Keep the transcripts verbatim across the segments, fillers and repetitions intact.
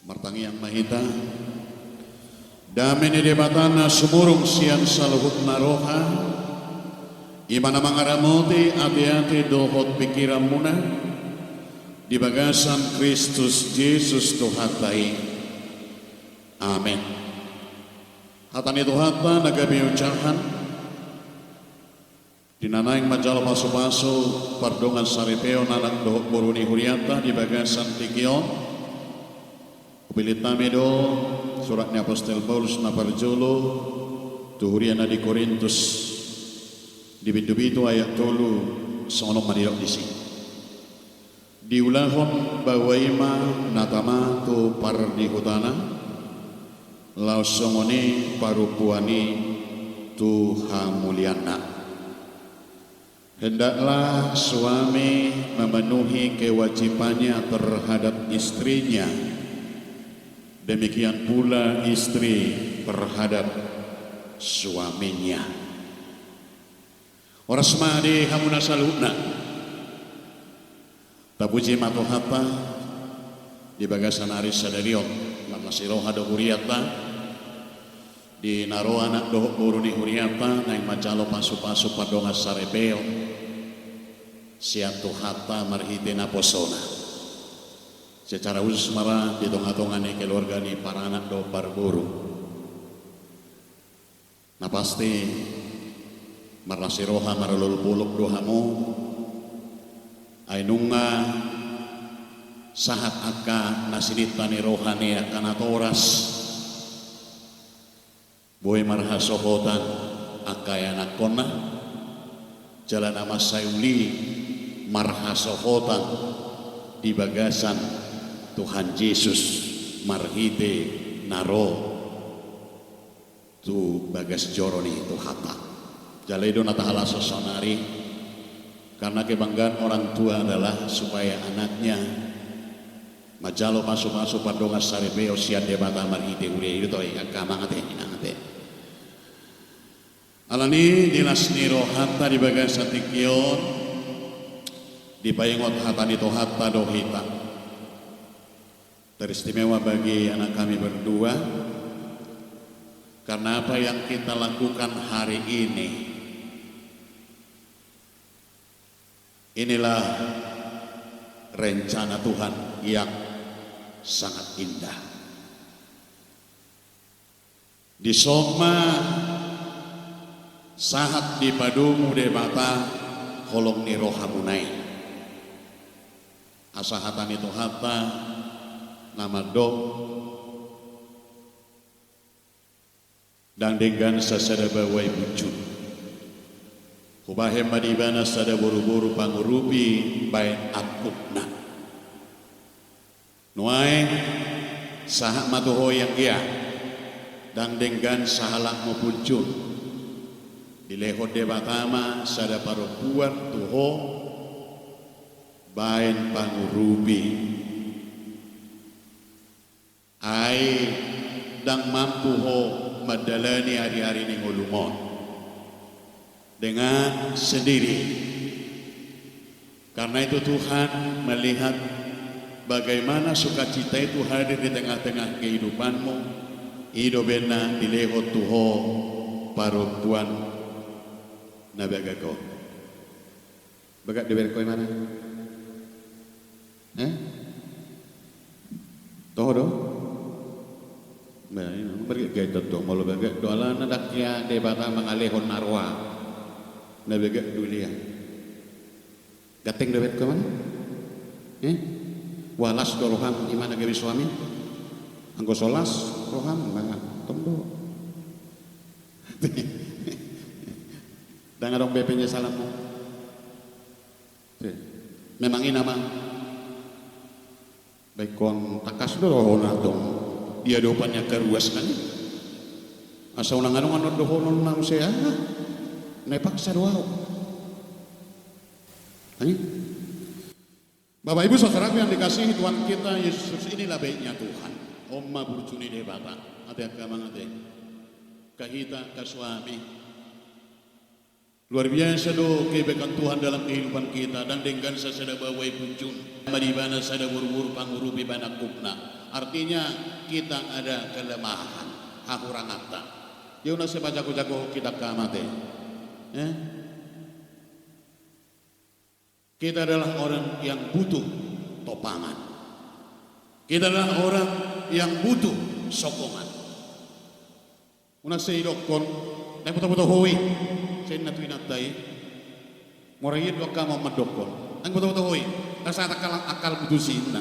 Martangiang ma hita. Dame ni Debata na sumurung sian saluhutna roha, i ma na mangaramoti ateate dohot pingkiranmuna di bagasan Kristus Jesus Tuhanta i. Amen. Hata ni Tuhanta na gabe ojahan. Di na naeng manjalo pasupasu pardongansaripeon anak dohot boru ni hurianta di bagasan tingki on, hupilit hami do surat ni apostel Paulus na parjolo tu huria na di Korintus, di bindu pitu ayat tolu, songon on ma didok disi. Diulahon baoa i ma na tama tu pardihutana, laos songon i parompuan i tu hamulianna. Hendaklah suami memenuhi kewajibannya terhadap istrinya, demikian pula istri terhadap suaminya. Horas ma di hamuna saluhutna. Tapuji ma Tuhanta di bagasan ari sadari on, marlas ni roha do hurianta, di na ro anak dohot boru ni hurianta naeng manjalo pasupasu pardongansaripeon sian Tuhanta marhite naposona. Secara khusus ma ra di tongatonga ni keluarga ni paranak dohot parboru. Na pasti marlas ni roha, marolopolop do hamu, ai nunga sahat angka na sininta ni roha ni angka natoras, boi marhasohotan angka ianakkonna, jala na mansai uli marhasohotan di bagasan Tuhan Jesus marhite na ro tu bagas joro ni Tuhanta. Jala i do na tahalashon saonari, karena kebanggaan orang tua adalah supaya anaknya manjalo pasupasu pardongansaripeon sian Debata marhite huria i do, angka amang ate, inang ate. Alani i di las ni rohanta di bagasan tingki on, dipaingot hata ni Tuhanta do hita. Teristimewa bagi anak kami berdua, karena apa yang kita lakukan hari ini, inilah rencana Tuhan yang sangat indah. Dison ma sahat dipadomu Debata holong ni rohamuna i. Asa hata ni Tuhanta na mandok, ndang denggan sasada baoa i punjun. Hubahen ma di ibana sada boruboru pangurupi baen angkupna. Nuaeng, sahat ma tu ho i anggia, ndang denggan sahalakmu punjun. Dilehon Debata ma sada parompuan tu ho baen pangurupi. Ai ndang mampu ho mandalani ari-ari ni ngolum on dengan sendiri. Karena itu Tuhan melihat bagaimana sukacita itu hadir di tengah-tengah kehidupanmu, i do umbahen na dilehon tu ho parompuan na bagak on. Bagak do iberengko imana? Eh? Toho do? Ba, i ma, margitgit do tong molo bagak do, alana ndang hea Debata mangalehon na roa. Na bagak do i lea. Ganteng do iberengko imana? Eh? Boha, las do roham imana gabe suami? Anggo so las roham, ba tong do. Ndang adong be penyesalanmu. Memang i nama. Baik, on tangkas do rohona tong di adopan ni angka ruas nangkin. Asa unang adong annon dohonon na muse, ah, na ipaksa do ahu. Nangkin. Bapak Ibu saudaraku yang dikasihi Tuhan kita Yesus Kristus, inilah baiknya Tuhan. On ma burju ni Debata. Ate angka amang ate. Angka hita angka suami. Luar biasa do kebaikan Tuhan dalam kehidupan kita. Ndang denggan sasada baoa i punjun. Baen ma di ibana sada boruboru pangurupi baen angkupna. Artinya, kita ada kelemahan, hahuranganta. Dia unang sai pajago-jago kita angka amang. Eh? Kita adalah orang yang butuh topangan. Kita adalah orang yang butuh sokongan. Unang sai didokkon, na boto-boto ho i, sai ninna tu inanta i. Mora i do angka amang mandokkon. Ndang boto-boto ho i, asa angka, angka butuh si inna.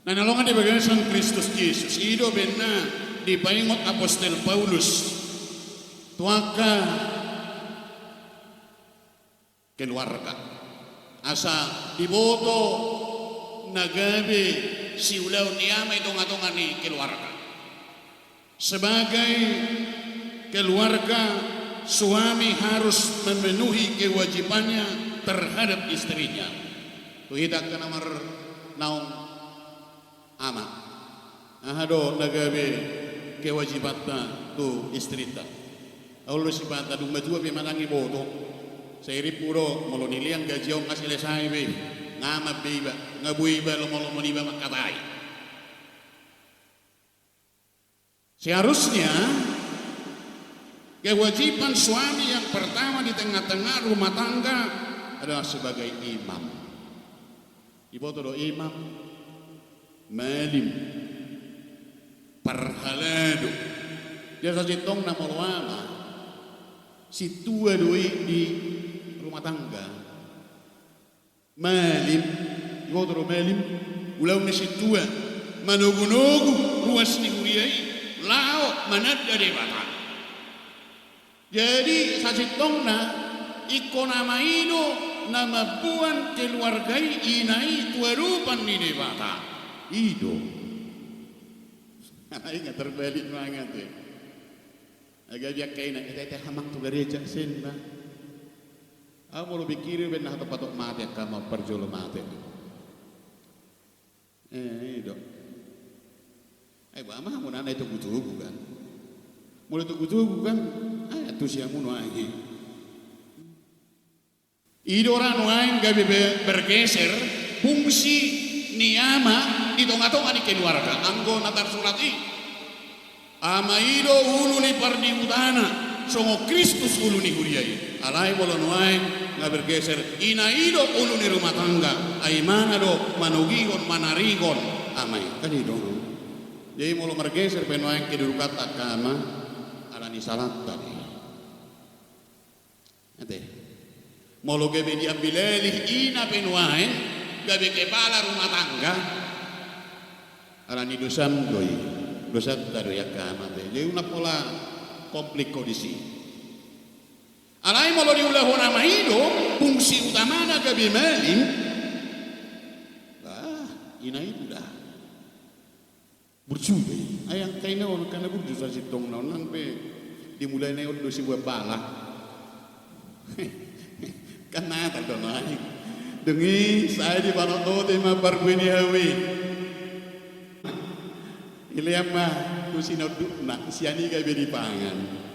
Na naeng di bagasan Kristus Jesus, i do umbahen na dipaingot apostel Paulus tu angka keluarga. Asa diboto na gabe siulaon ni ama i tonga-tonga ni keluarga. Sebagai keluarga, suami harus memenuhi kewajibannya terhadap istrinya. Tu hita angka na marnaung ama. Aha do na gabe kewajibanta tu istrinta? Olo do sipata dung matua pe manang iboto. Sai rimpu do molo nilean gaji on nga selesai be. Nga amang be iba, nga boi iba lomo-lomo niba mangkatai. Seharusnya kewajiban suami yang pertama di tengah-tengah rumah tangga adalah sebagai imam. Diboto do imam, malim, parhalado. Jadi sasintongna molo ama, sintua do i di rumah tangga. Malim, diboto do malim, ulaon ni sintua, manogu-nogu ruas ni huria i, laho mananda Debata. Jadi, sasintongna, ingkon ama i do na mamboan keluarga i, ina i tu adopan ni Debata. I do. Alai nga terbalik mangan te. Gabe angka ina, ete-ete amang tu gareja, senna. Ahu molo pikiri umbahen na hatop-hatop mate angka amang, parjolo mate. Eh, i do. Ai boha ma hamu na i togu-togu kan. Molo togu-togu kan, ai antusi hamu nuaeng. I do ra nuaeng gabe be-, bergeser fungsi ni ama di tonga-tonga ni keluarga. Anggo na tarsurat i. Ama i do ulu ni pardihutana, songon Kristus ulu ni huria i. Alai molo nuaeng nga bergeser, ina i do ulu ni rumah tangga, ai imana do manogihon, manarihon ama i. Kan i do. Jadi molo margeser pe nuaeng kedudukanta angka ama, alani salanta do i. Ate. Molo gabe diambil alih ina pe nuaeng gabe kepala rumah tangga, alani dosam do i, dosanta do i angka ama, ate. Jadi unang pola konflik ho disi. Alai molo diulahon ama i do fungsi utamana gabe malim, bah, ina i do da. Burju be. Ai angka ina on, angka na burju sasintongna on, nang pe dimulai na i on do siboan bala. Kan Natal do nuaeng. Dung i, sai dipanototi ma parbue ni hau i. Dilean ma tu sinondukna, sian i gabe dipangan.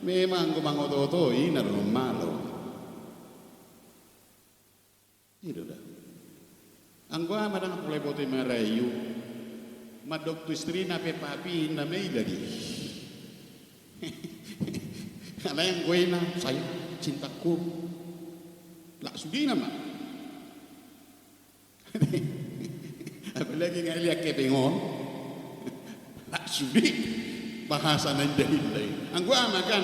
Memang anggo mangoto-oto i na do na malo. I do da. Anggo ama ndang pola diboto i marayu. Mandok tu istrina pe papi, inna ma ila di. Alai anggo ina, sayang, cintaku. Lak sude nama. Apalagi nga liat hepeng on. Lak sude. Bahasa na inda-inda i. Anggo ama kan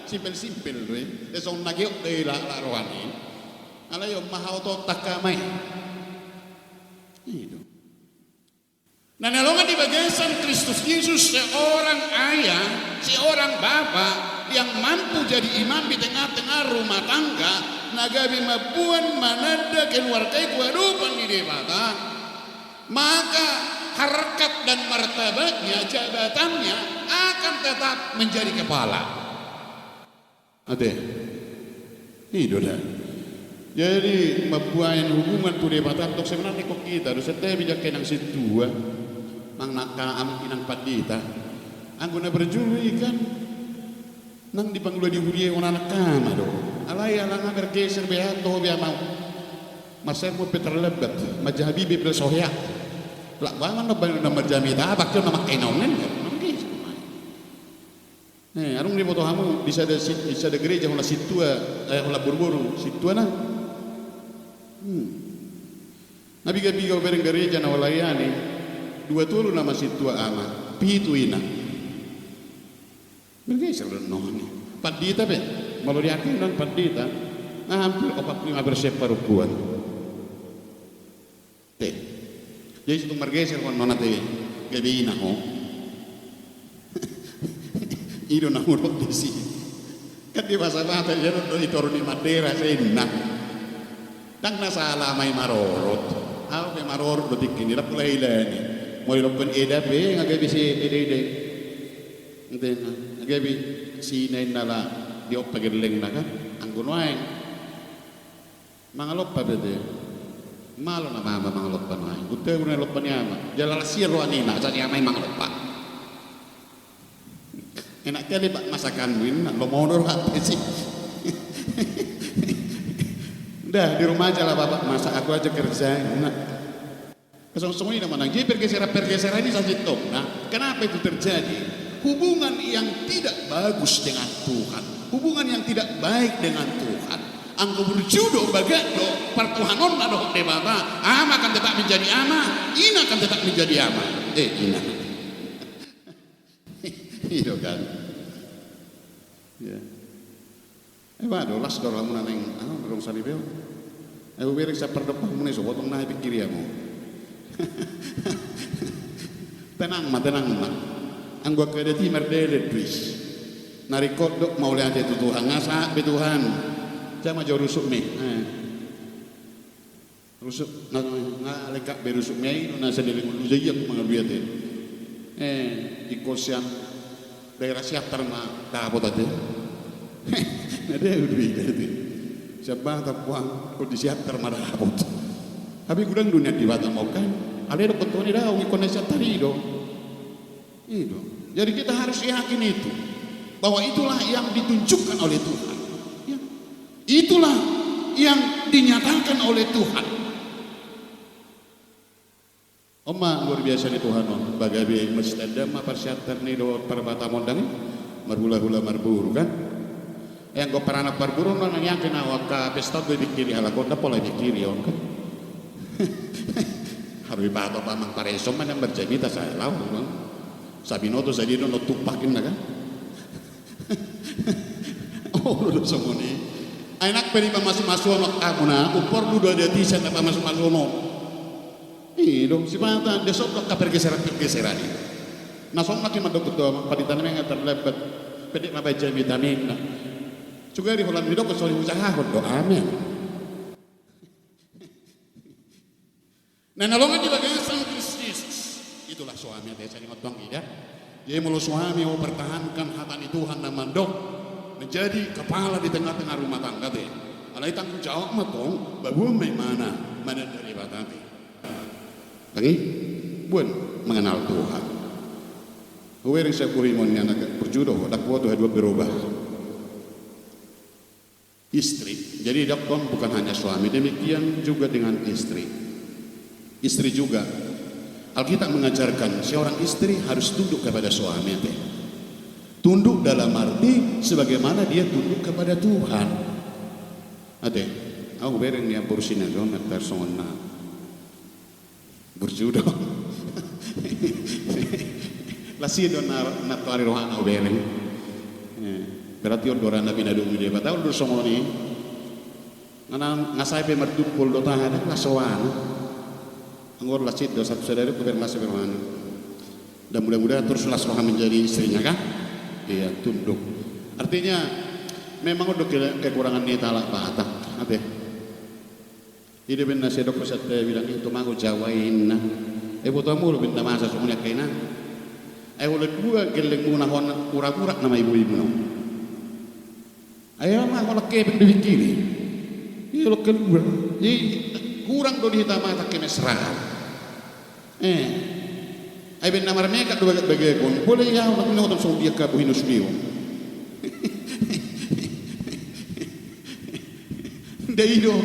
simpel-simpel do i. Songon na giot do i lak, lak rohana i. Alai on ma haotoonta angka ama i. I do. Na naeng di bagasan Kristus Jesus, seorang ayah, seorang bapa yang mampu jadi imam di tengah-tengah rumah tangga, na gabe mamboan mananda keluarga i tu adopan ni Debata, maka harkat dan martabatnya, jabatannya akan tetap menjadi kepala. Ate. I do da. Jadi, mamboan hubungan tu Debata, tong sebenarna ingkon hita do, santabi angka inang sintua, nang angka amang inang pandita. Anggo na burju i kan, nang di pangula di huria i on anak ama do. Alai ala nga bergeser be, aha toho be ama. Marsahit pe terlambat, manjaha be pe so hea. Lak baman na baen na marjamita, abak jo na mangkainongen, ya, margeser ma i. Eh, adong diboto hamu, di sada si-, di sada gereja holan sintua, eh, holan boruboru, sintua na. Hmm. Na piga-piga hubereng gereja na hulayani, dua tolu nama sintua ama, pitu ina. Margeser do nona. Pandita pe, molo di akhir nang pandita, na hampir opat lima persen parungguan. Te. Jadi situng margeser ho nona te, gabe ina ho. I do na hudok disi. Kan di bahasa Batak, ia do i toru ni Madera, sainna. Ndang na sala ama i marorot. Au pe marorot do tingki ni, ndang pola hilani. Molo didokkon eda pe, nga gabe si eda-eda. Ente na, nga gabe si ina inna la diompa gellengna kan. Anggo nuaeng. Mangalompa pe te. Malo nama ama mangalompa nuaeng. Gutta guna lompa ni ama. Jala las ia roha ni ina, asa ni ama i mangalompa. Enak kali, Pak, masakanmu inna, lo modor hak pe si. Dah, di rumah aja lah Bapak masak, aku aja kerja, inna. Songon-songon i nama nang. Jadi pergeseran-pergeseran ini sasintongna. Kenapa itu terjadi? Hubungan yang tidak bagus dengan Tuhan, hubungan yang tidak baik dengan Tuhan. Anggo burju do, bagak do partuhanonna dohot Debata, ama akan tetap menjadi ama, ina akan tetap menjadi ama. Eh, ina. I do kan. Ya. Eh, bah, do las do rohamuna naeng, anu, dorong saripeon. Eh, hubereng sian pardompahanmuna i, so botong na hupingkiri hamu. Tenang ma, tenang ma. Anggo angka adat i mardelet do i. Na ringkot do mauliate tu Tuhan, nga sahat be Tuhan. Sai ma jo rusuk mi. Eh. Rusuk, nga, nga lengkap be rusuk mi i, na sandiri ngolu jaiak mangaluiat i. Eh, ingkon sian daerah Siantar ma dapot ate. Na dao do i ate. Sian Batam puang, ingkon di Siantar ma dapot. Tapi godang do nian di Batam on kan. Alai dokkon tu ni dao, ingkon na Siantar i do. Itu. Jadi kita harus yakin itu, bahwa itulah yang ditunjukkan oleh Tuhan. Ya. Itulah yang dinyatakan oleh Tuhan. On ma luar biasa ni Tuhan on, bagabe masjid adat ma parsiantar ni dohot parbatam on dang i, marhulahula marboru kan. Eh, anggo paranak parboru on, na niangke na angka pesta on do dipingkiri halak on, ndang pola dipingkiri on kan. Haru ipato pa amang pareso ma nian marjamita, sai laho kan. Sabinoto sadia do na tupak inna kan. Olo do songon i. Ai nang pe dipamasumasuhon on, hamu na umporlu do adat i sian na pamasumasuhon on. I do, sipata, dia sogot angka pergeseran-pergeseran i. Na songon nangkin mandok tu amang pandita nami, nga tarlambat, pendek ma baen jamita ninna. Sugari holan didok songon i, hujahahon do, amen. Na, na longan di bagasan Kristus, itulah suami ate, saringot tong ida. Jadi molo suami, ho pertahankan hata ni Tuhan na mandok, menjadi kepala di tengah-tengah rumah tangga te. Alai tanggung jawab ma tong, babuan ma imana, mananda Debata te. Tangi, buan mengenal Tuhan. Hubereng sian bohimon ni anak, burju do ho, ndang huboto haduan berubah. Istri. Jadi didokkon bukan hanya suami, demikian juga dengan istri. Istri juga. Alkitab mengajarkan seorang istri harus tunduk kepada suami, ate. Tunduk dalam arti sebagaimana dia tunduk kepada Tuhan. Ate, au hubereng ni amporu Sinaga on, na tarsongon na burju do. Las i do na, na toari rohana hubereng. Eh, berarti on do ra na pinadomu Debata, on do songon i. Nga na, nga sae pe martumpol do tahe, las rohana. Anggo las i do, satu sadari hubereng las be rohana. Dan mudah-mudahan terus las roha menjadi istrinya kan? Iya, tunduk. Artinya memang on do ke-, kekurangan ni hita halak Batak, ate. I do umbahen na sai didok sian hita bilang i, tumanggo Jawa i ninna. Ai boto hamu do umbahen na masa songon i angka ina. Ai holan dua gellengmuna on, urak-urak nama i bohimuna on. Ai aha ma holan hepeng do dipingkiri. I holan keluar. Jadi kurang do di hita mata kemesraan. Eh. Ai umbahen na marmekat do bagak-bagak on. Boleh ia, makin otom songon dia angka bohina sude on. Nda i do.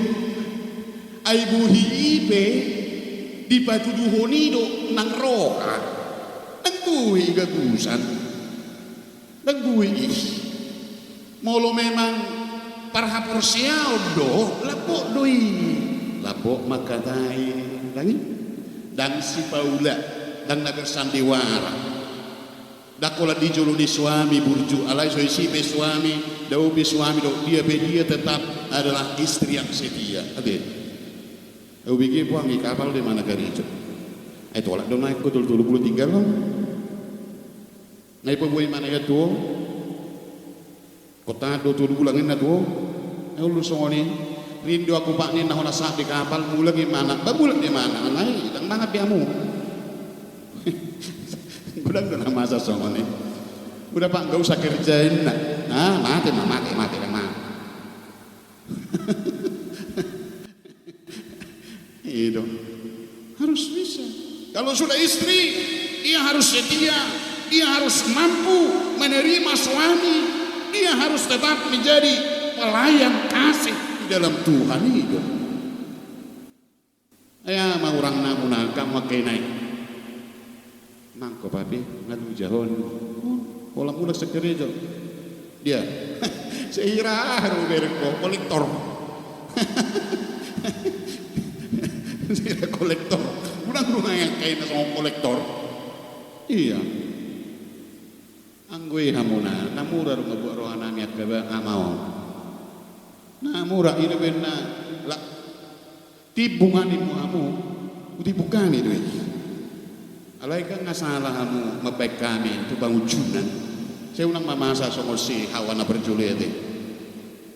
Ai bohi i pe, Dipatuduhon i do nang roha. Ndang boi i gagusan. Ndang boi i. Molo memang parhaporseaon do, lambok do i. Lambok mangkatai, ndang i. Ndang sipaula, ndang na bersandiwara. Ndang holan di jolo ni suami burju, alai so disi pe suami, dao pe suami do, dia pe dia tetap adalah istri yang setia. Ate. Au bege puang i kapal de mana karejo. Ai tolak do naek ho tolu tolu pulu tinggal ho. Na i pe boi mana ia tuo. Kota do tolu bulan inna tuo. Ai ulu songon i. Rindu aku pak ninna hona sahat di kapal mulak i mana. Ba mulak di mana. Alai ndang mangan be hamu. Godang do na masa songon i. Udah pak nggak usah kerja inna. Ah mate ma mate mate ma. Itu harus bisa. Kalau sudah istri, dia harus setia, dia harus mampu menerima suami, dia harus tetap menjadi pelayan kasih di dalam Tuhan itu. Ia ma hurang namuna angka mangke nai. Nangkop hape, nga luja ho. Holan mulak sian karejo. Dia. Sehira aha do bereng ho, kolektor. Sehira kolektor. Unang do nangkaina songon kolektor. Ia. Anggo i hamuna, na mura do mambuat roha nami angka ba, ama on. Na mura i do baenna. Lak. Timbung hami ma hamu, hutimbung hami do i. Alai kan nga salah hamu mambaen hami tu pangunjunan. Sai unang ma masa songon si Hawa na parjolo i ate.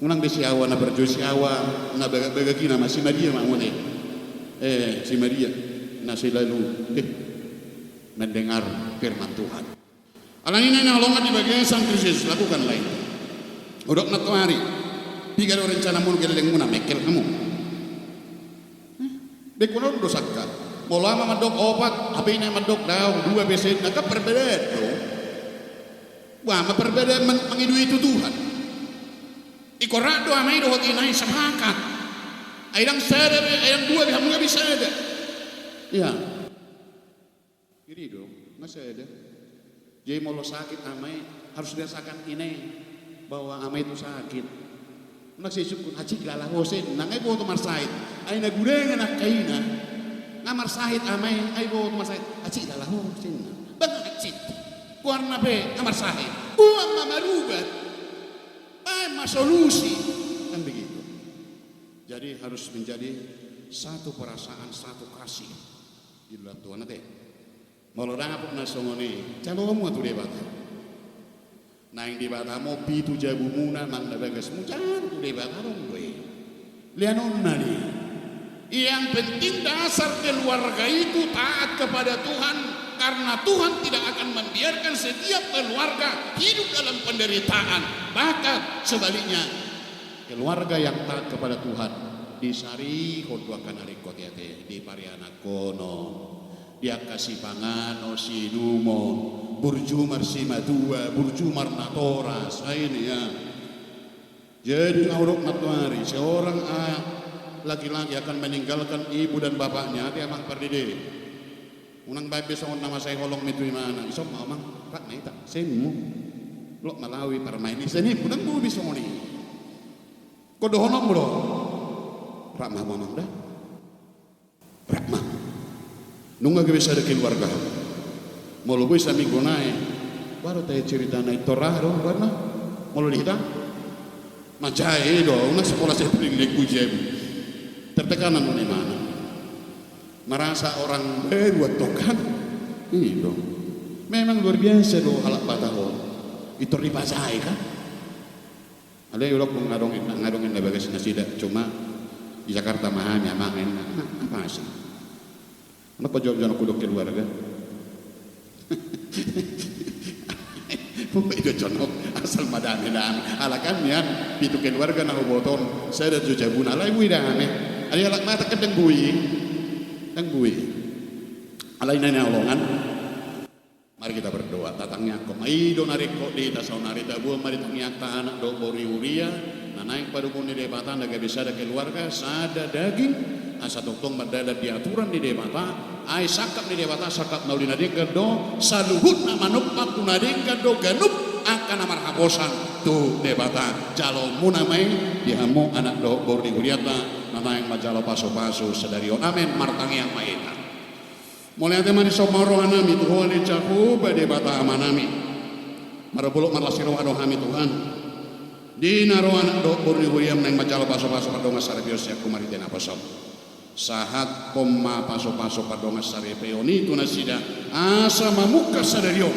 Unang be si Hawa na parjolo, si Hawa na bagak-bagak i nama si Maria ma hamu ate. Eh, si Maria na selalu eh mendengar firman Tuhan. Alani na hinaholongan di bagasan Kristus, lakukanlah itu. Hudok nantoari. Piga do rencanamu, gellengmuna, mengkel hamu. Eh, bengkon on do sangka. Molo ama mandok opat, hape ina mandok dao, dua be sena, kan perbedaan do. Boha ma perbedaan man-, mangido-ido tu Tuhan. Ingkon rap do ama i dohot ina i sepakat. Ai ndang sada be, ai ndang dua be, hamu gabe sada. Ia. Jadi do, nga sada. Jadi molo sakit ama i, harus dirasakan ina i bahwa ama i tu sakit. Unang sai sungkun, hansit jala ho, senna, nga iboto marsahit. Ai na gudangan angka ina, nga marsahit ama i, nga iboto marsahit, hansit jala ho, senna. Ba nga hansit. Goarna pe nga marsahit. Boha ma marubat. Baen ma solusi. Kan begitu. Jadi harus menjadi satu perasaan, satu kasih. Di dalam Tuhan ate. Molo dapot na songon i, jalo hamu ma tu Debata. Naeng Debata ma pitu jabumuna, manang na bagasmu, jalo tu Debata, adong do i. Leanonna do i. Yang penting dasar keluarga itu taat kepada Tuhan, karena Tuhan tidak akan membiarkan setiap keluarga hidup dalam penderitaan. Bahkan sebaliknya, keluarga yang taat kepada Tuhan disarihon do angka na ringkot i ate, diparianakhonon. Di angka sipanganon, siinumon, burju marsimatua, burju marnatoras, ai nia. Jadi nga hudok nantoari, seorang a-, laki-laki akan meninggalkan ibu dan bapaknya, ate amang pardede. Unang baen be songon na mansai holong ma i tu imana, ison ma amang, rap ma hita, senmu. Lok ma laho i parmaen i, senmu, unang boi be songon i. Ingkon dohononmu do. Rap ma hamu amang da. Rap ma. Nunga gabe sada keluarga. Molo boi saminggu nai. Baru tahe ceritana i, tor aha do goarna. Molo di hita. Manjae do, unang sapola sai paling lengku jabu. Tertekan do imana. Merasa orang baru atau kan. I do. Memang luar biasa do halak Batak on. I tor dipajae kan. Alai ulok ngadong, ngadong inna bagas nasida, cuma di Jakarta ma hami amang inna. Apa sih? Kenapa jawab jonok hudok keluarga? Ido jonok, asal ma dame-dame. Ala kan nian, pitu keluarga na huboto on, sada jo jabuna, alai boi dame. Alai halak Batak kan ndang boi. Ndang boi. Alai na hinaholongan. Mari kita berdoa, tatangiangkon ma. I do na ringkot di hita saonari, taboan ma di tangiangta anak dohot boru, huria, na naeng padomuon ni Debata, na gabe sada keluarga, sada daging, Asa tongtong mardalan di aturan ni Debata, ai sangkap ni Debata sangkap na uli na denggan do, saluhutna manompa tu na denggan do ganup angka na marhaposan tu Debata. Jaloonmuna ma i di hamu anak dohot boru ni hurianta na naeng manjalo pasupasu sadari on. Amen. Martangiang ma hita. Mauliate ma di son rohanami tu Ho ale Jahowa Debata Amanami. Marolop marlas ni roha do hami Tuhan, di na ro anak dohot boru ni huriam naeng manjalo pasupasu pardongansaripeon sian Ho marhite naposo. Sahathon ma pasupasu pardongansaripeon i tu nasida, asa mamungka sadari on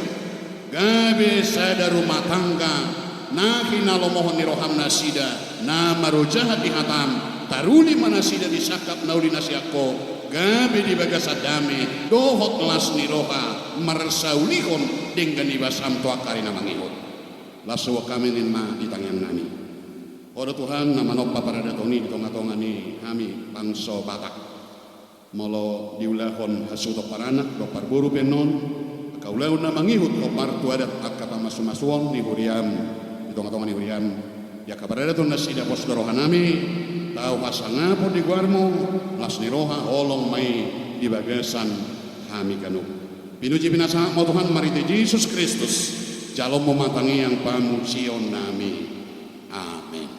gabe sada rumah tangga na hinalomohon ni roham nasida, na marojahan di hatam. Taruli ma nasida di sangkap na uli na sian Ho, gabe di bagasan dame dohot las ni roha, marsaulihon denggan ibasam tu angka ari na mangihut. Las huboan hami ninna di tangiangnami. Ho do Tuhan na manompa paradaton i di tongatonga ni hami bangso Batak. Molo diulahon hasuhuton paranak dohot parboru pe annon, angka ulaon na mangihut hombar tu adat angka pamasumasuon ni huriam, di tongatonga ni huriam, di angka paradaton nasida, pos do rohanami, tau hasangapon di goarmu, las ni roha, holong ma i di bagasan hami ganup. Pinuji pinasahat ma Ho Tuhan marhite Jesus Kristus, jaloonmu ma tangiang pamujionnami. Amen.